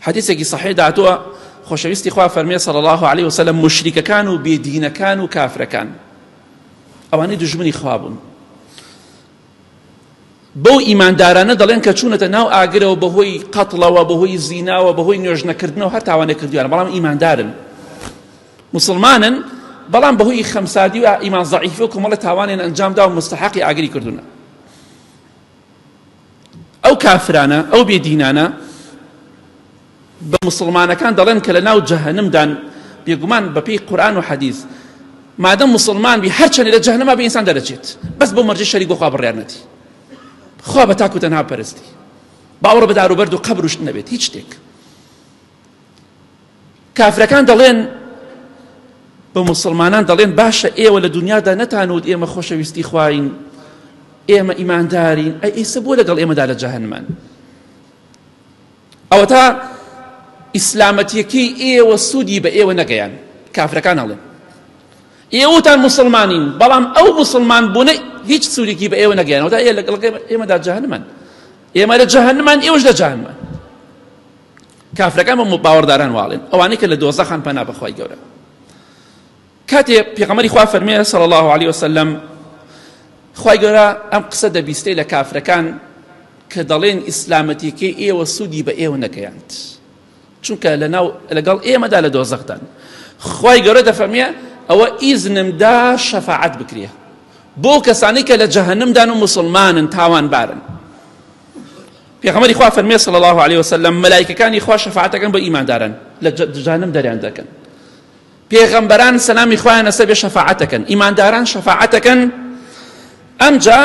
حەدیثێکی صحیح داتووە خۆشەویستی خوا فەرمێ صلی الله علیه وسلم مشریکەکان و بێدینەکان و کافرەکان ئەوانەی دوژمنی خوا بوون بەو ئیماندارانە دەڵێن کە چوونەتە ناو ئاگرەوە بەهۆی قەتڵەوە بەهۆی زیناوە بەهۆی نوێژنەکردنەوە هەر تاوانێک کردویانە بەڵام ئیماندارن مسلمانن بەڵام بەهۆی خەمساردی و ئیمان زەعیفی و کۆمەڵە تاوانیان ئەنجامدا و مستحقی ئاگری کردوونە ئەو کافرانە ئەو بێدینانە بە موسڵمانەکان دەڵێن کە لە ناو جەهەنمدان بێگومان بەپێی قورئان و حەدیث مادەم موسڵمان بی هەرچەندی لە جەهەنەما بی ئینسان دەرەچێت بەس بۆ مەرجی شەریک بۆ خوا بڕیار نەدی خوا بە تاک و تەنها پەرستی باوەڕ بە دار و بەرد و قەبر و شت نەبێت هیچ شتێک کافرەکان دەڵێن بە موسڵمانان دەڵێن باشە ئێوە لە دنیادا نەتانوت ئێمە خۆشەویستی خواین ئێمە ئیماندارین ئەی ئێستا بۆ لەگەڵ ئێمەدا لە جەهەنمان ئەوەتا ئیسلامەتیەکەی ئێوە سوودی بە ئێوە نەگەیان کافرەکان ئەڵێن ئێوەتان مسلمانین بەڵام ئەو مسلمان بوونە هیچ سوودێکی بە ئێوە نەگەیان ئەوەتا ئێ لەگەڵ ئێمەدا جەهەنمان ئێمە لە جەهەنمان ئێوەش لە جەهەنمان کافرەکان بە باوەڕداران واڵێن ئەوانەی کە لە دۆزەخان پەنا بەخوای گەورە کاتێ پێغەمبەری خوا فەرمێ صلی الله علیه وسلم خوای گەورە ئەم قسە دەبیستێ لە کافرەکان کە دەڵێن ئیسلامەتیەکەی ئێوە سوودی بە ئێوە نەگەیاند چونکە لەناو لەگەڵ ئێمەدا لە دۆزەخدان خوای گەورە دەفەرمێ ئەوە ئیزنم دا شەفاعەت بکرێ بۆ کەسانی کە لە جەهەنمدان و مسلمانن تاوانبارن پێغەمبەری خوا فەرمێ صلی الله علیه وسلم مەلایکەکانی خوا شەفاعەتەکەن بۆ ئیمانداران لە جەهەنم دەریان دەکەن پێغەمبەران سەلامی خوایان لەسەر بێ شەفاعەت دەکەن ئیمانداران شەفاعەت دەکەن ئەمجا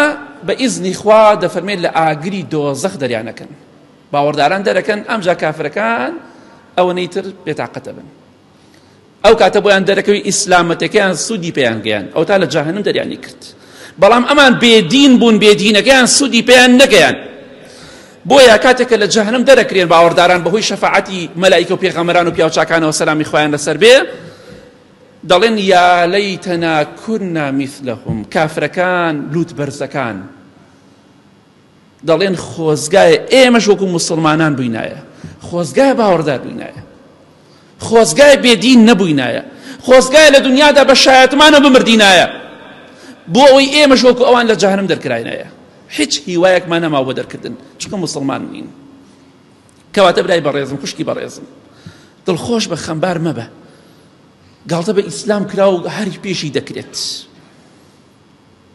بە ئیزنی خوا دەفەرمێت لە ئاگری دۆزەخ دەریانەکەن باوەڕداران دەرەکەن ئەمجا کافرەکان ئەوەنەی تر بێتاقەتە بن ئەو کاتە بۆیان دەرەکەوی ئیسلامەتەکەیان سوودی پێیان گەیان ئەو تا لە جاهنم دەریانی کرد بەڵام ئەمان بێدین بوون بێدینەکەیان سوودی پێیان نەگەیان بۆیە کاتێک کە لە جەهەنم دەرەکرێن باوەڕداران بەهۆی شەفاعەتی مەلائیکە و پێغەمبەران و پیاوچاکانەوە سەلامی خوایان لەسەر بێ دەڵێن یا لەیتەنا کنا مثلهم کافرەکان لوت بەرزەکان دەڵێن خۆزگایە ئێمەش وەکو موسڵمانان بووینایە خۆزگایە باوەڕدار بووینایە خۆزگایە بێدین نەبووینایە خۆزگایە لە دنیادا بە شایەتمانە بمردینایە بۆ ئەوەی ئێمەش وەکو ئەوان لە جەهەنم دەرکراینایە هیچ هیوایەکمان نەماوە بۆ دەرکردن چونکە موسڵمان نین کەواتە برای بەڕێزم خوشکی بەڕێزم دڵخۆش بە خەمبار مەبە گاڵتە بە ئیسلام کرا و هەر پێشی دەکرێت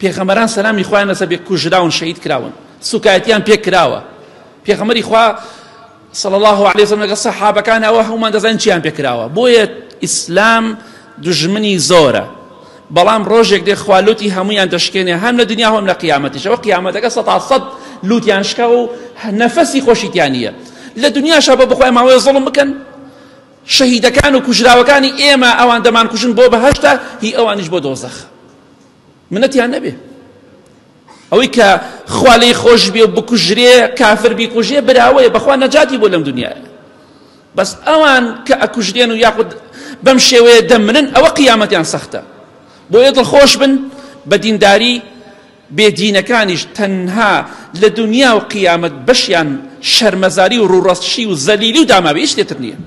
پێغەمبەران سەلامی خوایان لەسەر بێ کوژراون شەهید کراون سوکایەتیان پێ کراوە پێغەمبەری خوا صلی الله علیه وسلم لەگەڵ سەحابەکان ئەوە هەمومان دەزانین چیان پێ کراوە بۆیە ئیسلام دوژمنی زۆرە بەڵام ڕۆژێک دێ خوا لوتی هەمویان دەشکێنێ هەم لە دنیا هەم لە قیامەتیشەوە قیامەتەکە سەتا سەد لوتیان شکا و نەفەسی خۆشی تیا نییە لە دنیاشا بە بخوای ماوەیە زوڵم بکەن شەهیدەکان و کوژراوەکانی ئێمە ئەوان دەمانکوژن بۆ بەهەشتە هی ئەوانیش بۆ دۆزەخ منەتیان نەبێ ئەوەی کە خوا لێی خۆش بێ و بکوژرێ کافر بیکوژێ براوەیە بەخوا نەجاتی بۆ لەم دنیاە بەس ئەوان کە ئەکوژرێن و یاخود بەم شێوەیە دەمرن ئەوە قیامەتیان سەختە بۆیە دڵخۆش بن بە دینداری بێدینەکانیش تەنها لە دنیا و قیامەت بەشیان شەرمەزاری و ڕووڕەشی و زەلیلی و داماوی هیچ تر نییە.